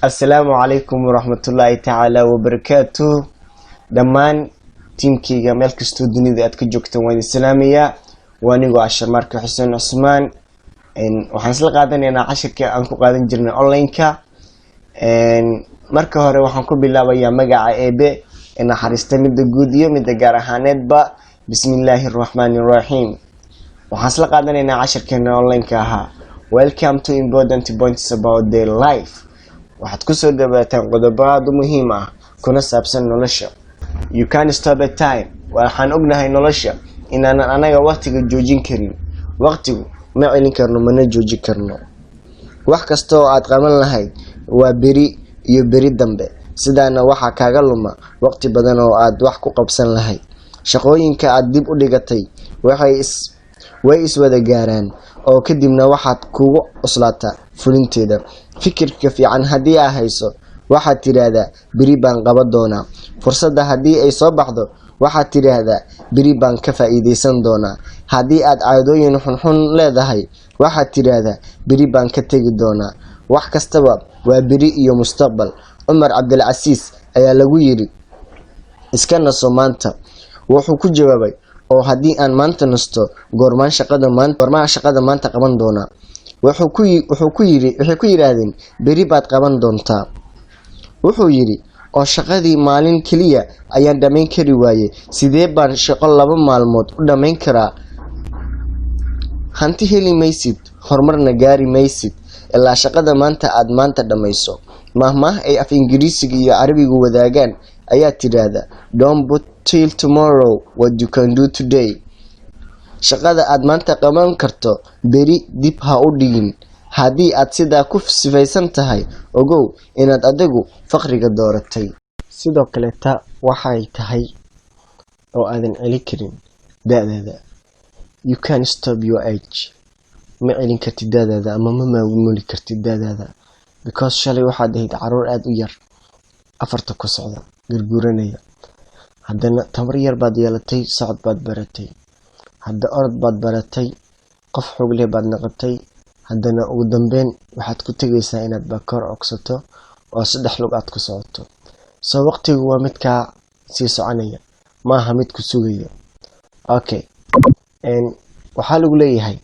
Assalaamu calaykum waraxmatullaahi tacaala wabarakaatu. Dhammaan tiimkayga meel kastoo dunida aad ka joogtaan, waan idin salaamayaa. Waa anigoo Cashar Marka Xuseen Cusmaan. Waxaan isla qaadanaynaa cashirka aan ku qaadan jirnay online-ka. Marka hore waxaan ku bilaabayaa magaca Eebe ee naxariista, midda guud iyo midda gaar ahaaneedba. Bismi illaahi araxmaani iraxiim. Waxaan isla qaadanaynaa cashirkeena online-ka ahaa "Welcome to Important Points About Their Life". Waxaad kusoo dhawaataan qodobo aada u muhiim ah kuna saabsan nolosha. You can stop a time. Waxaan ognahay nolosha inaanan anaga waqtiga joojin karin. Waqtigu ma celin karno, mana joojin karno. Wax kasta oo aad qaban lahayd waa beri iyo beri dambe. Sidaana waxaa kaaga luma waqti badan oo aad wax ku qabsan lahayd. Shaqooyinka aad dib u dhigatay waxay is way iswada gaaraan oo kadibna waxaad kugu cuslaataa fulinteeda. Fikirka fiican haddii aa hayso, waxaad tidhaahdaa, "Beri baan qaban doonaa." Fursadda haddii ay soo baxdo, waxaad tidhaahdaa, "Beri baan ka faa'iideysan doonaa." Haddii aad caadooyin xunxun leedahay, waxaad tidhaahdaa, "Beri baan ka tegi doonaa." Wax kastaba waa beri iyo mustaqbal. Cumar Cabdilcasiis ayaa lagu yidhi, "Iska naso maanta." Wuxuu ku jawaabay, "Oo haddii aan maanta nasto, goormaan shaqada maanta qaban doonaa?" Wuxuu ku yidhi, waxay ku yidhaahdeen, "Beri baad qaban doontaa." Wuxuu yidhi, "Oo shaqadii maalin keliya ayaan dhammayn kari waayey, sidee baan shaqo 2 maalmood u dhammayn karaa?" Hanti heli maysid, horumarna gaari maysid ilaa shaqada maanta aad maanta dhammayso. Mahmaah ay af Ingiriisiga iyo Carabigu wadaagaan ayaa tidhaahda, "Don't put till tomorrow what you can do today." Shaqada aad maanta qaban karto beri dib ha u dhigin. Haddii aad sidaa ku sifaysan tahay, ogow inaad adigu faqriga dooratay. Sidoo kaleeta waxay tahay oo aadan celin karin da'daada. You can stop your age. Ma celin kartid da'daada ama ma maamuli kartid da'daada, because shalay waxaad ahayd caruur aada u yar, afarta ku socda, garguuranaya. Haddana tamar yar baad yeelatay, socod baad baratay, hadda orod baad baratay, qof xoog leh baad noqotay. Haddana ugu dambeyn waxaad ku tegaysaa inaad bakoor cogsato oo saddex lug aad ku socoto. So waqtigu waa midkaa sii soconaya, maaha mid ku sugaya. Okay, waxaa lagu leeyahay,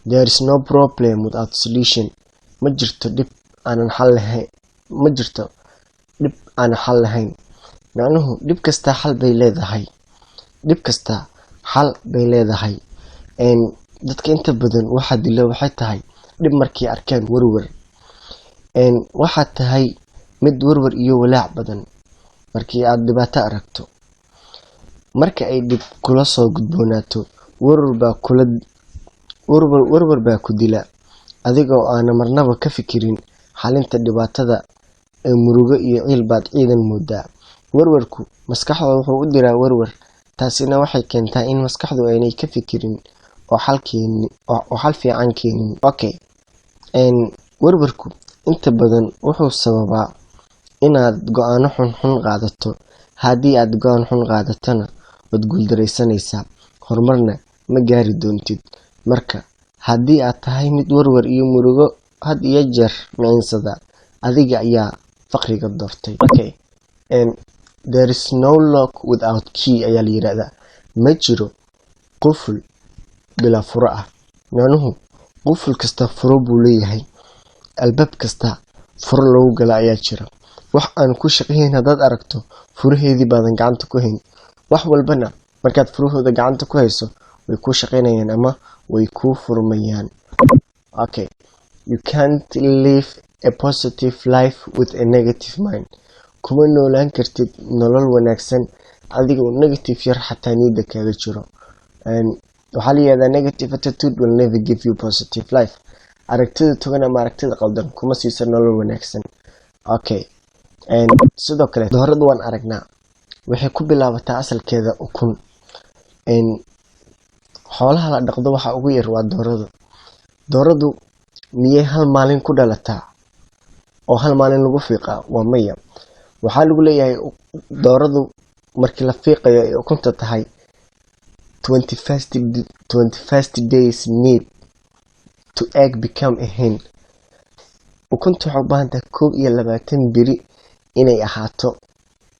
"There is no problem without solution." Ma jirto dhib aanan xal lahayn. Ma jirto dhib aanan xal lahayn. Macnuhu, dhib kastaa xal bay leedahay. Dhib kastaa xal bay leedahay. Dadka inta badan waxaa dila waxay tahay dhib markay arkaan, warwar. Waxaad tahay mid warwar iyo walaac badan markii aad dhibaato aragto. Marka ay dhib kula soo gudboonaato, warwar baa ku dila, adiga oo aanan marnaba ka fikirin xalinta dhibaatada ee murugo iyo ciil baad ciidan moodaa. Warwarku maskaxda wuxuu u diraa warwar, taasina waxay keentaa in maskaxdu aanay ka fikirin oo xal fiican keenin. Okay, warwarku inta badan wuxuu sababaa inaad go'aano xunxun qaadato. Haddii aad go'aan xun qaadatana, waad guuldareysanaysaa, horumarna ma gaari doontid. Marka haddii aad tahay mid warwar iyo murugo had iyo jeer micinsada, adiga ayaa faqriga doortay. Okay, "There is no lock without key" ayaa la yiraahdaa. Ma jiro quful bilaa furo ah. Macnuhu, quful kasta furo buu leeyahay. Albaab kasta furo lagu gala ayaa jira. Wax aan ku shaqeyn haddaad aragto, furaheedii baadan gacanta ku hayn. Wax walbana markaad furahooda gacanta ku hayso, way kuu shaqeynayaan ama way kuu furmayaan. Okay, you can't live a positive life with a negative mind. Kuma noolaan kartid nolol wanaagsan adigoo negative yar xataa niyadda kaaga jiro. Waxaa la yihahdaa, "Negative attitude will never give you positive life." Aragtida togan ama aragtida qaldan kuma siiso nolol wanaagsan. Okay, sidoo kale doorada waan aragnaa, waxay ku bilaabataa asalkeeda ukun. Xoolaha la dhaqdo waxa ugu yar waa doorada. Dooradu miyay hal maalin ku dhalataa oo hal maalin lagu fiiqaa? Waa maya. Waxaa lagu leeyahay, dooradu markii la fiiqayo ay ukunta tahay, 21st days need to egg become a hen. Ukunta waxay u baahan tahay 21 beri inay ahaato,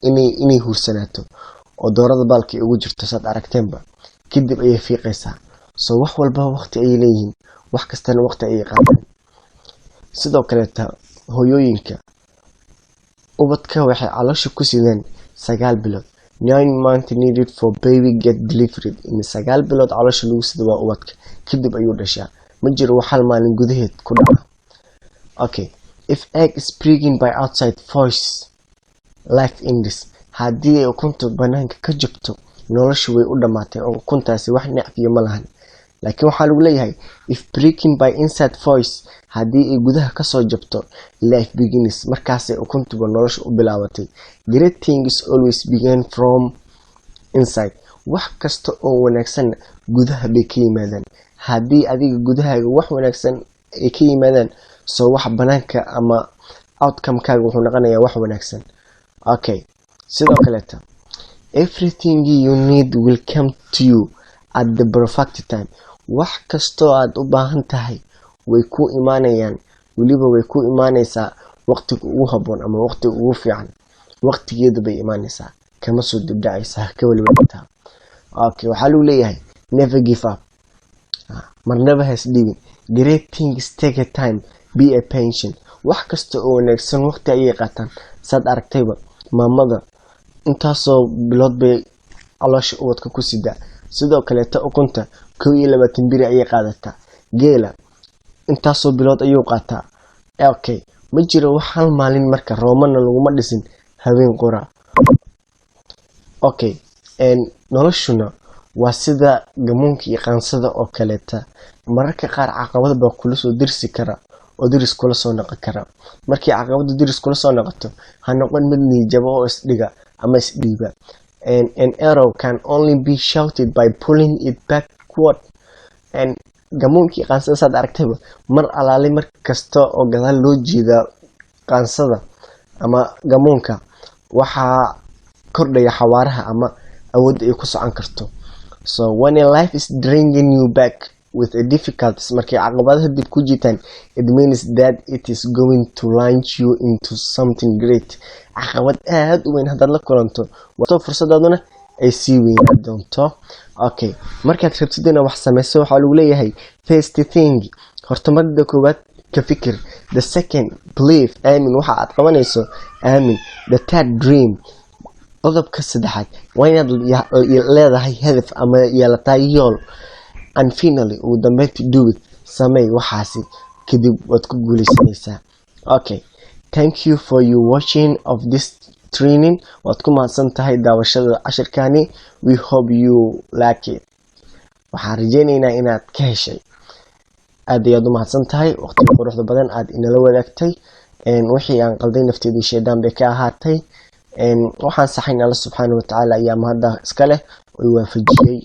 inay huursanaato oo doorada baalka ay ugu jirto, saad aragteenba. Kadib ayay fiiqaysaa. So wax walba waqti ayay leeyihiin, wax kastana waqti ayay qaataan. Sidoo kaleeta hooyooyinka ubadka waxay caloosha ku sidaan 9 bilood. 9 month needed for baby get delivered. In 9 bilood caloosha lagu sido waa ubadka, kadib ayuu dhashaa. Ma jiro wax hal maalin gudaheed ku dhaca. Okay, if egg is breaking by outside force, life ends. Haddii ay ukunta banaanka ka jabto, noloshu way u dhamaatay oo ukuntaasi wax nacfiyo ma lahan. Laakiin waxaa lagu leeyahay, if breaking by inside force, haddii ay gudaha kasoo jabto, life begins. Markaasay ukuntuba nolosha u bilaabatay. Great things always begin from inside. Wax kasta oo wanaagsan gudaha bay ka yimaadaan. Haddii adiga gudahaaga wax wanaagsan ay ka yimaadaan, soo wax banaanka ama outcome-kaaga wuxuu noqonayaa wax wanaagsan. Okay, sidoo kaleeta, everything you need will come to you at the perfect time. Wax kastoo aad u baahan tahay way ku imaanayaan, weliba way ku imaanaysaa waqtiga ugu habboon ama waqtiga ugu fiican. Waqtigeedu bay imaanaysaa, kama soo dibdhacaysa, ha ka welweltaa. Okay, waxaa lagu leeyahay, never give up, marnaba has dhibin. Great things take a time, be a patient. Wax kasta oo wanaagsan waqti ayay qaataan. Saad aragtayba, maamada intaasoo bilood bay caloosha ubadka ku sidaa. Sidoo kaleeta ukunta 21 beri ayay qaadataa. Geela intaasoo bilood ayuu qaataa. Okay, ma jiro wax hal maalin marka. Roomana laguma dhisin habeen qura. Okay, noloshuna waa sida gamuunka iyo qaansada oo kaleeta. Mararka qaar caqabad baa kula soo dirsi kara oo diris kula soo noqon kara. Markii caqabadu diris kula soo noqoto, ha noqon mid niijabo oo isdhiga ama isdhiiba. An arrow can only be shot by pulling it backward. Gamuunkii qaansada, saad aragtayba, mar alaale mar kasta oo gadaal loo jeedaa qaansada ama gamuunka, waxaa kordhaya xawaaraha ama awoodda ay ku socon karto. So when a life is dragging you back with a difficulties, markay caqabadaha dib ku jiitaan, it means that it is going to launch you into something great. Caqabad aad u weyn haddaad la kulanto, wato fursadaaduna ay sii weynaa doonto. Okay, markaad rabtid inaad wax sameyso, waxaa lagu leeyahay, first thing, horta marda koowaad ka fikir. The second, believe, aamin waxa aad qabanayso, aamin. The third, dream. Qodobka saddexaad waa inaad leedahay hadaf ama yeelataa yool. And finally, ugu dambeyntii, do it, samey waxaasi, kadib waad ku guuleysanaysaa. Okay, thank you for your watching of this training. Waad ku mahadsan tahay daawashada cashirkani. We hope you like it. Waxaan rajeyneynaa inaad ka heshay. Aad ayaad u mahadsan tahay waqtiga quruxda badan aad inala wadaagtay. Wixii aan qalday nafteedii shaydaan bay ka ahaatay. Waxaan saxayn, Alla subxaana watacaala ayaa mahadda iska leh oo waafajiyey.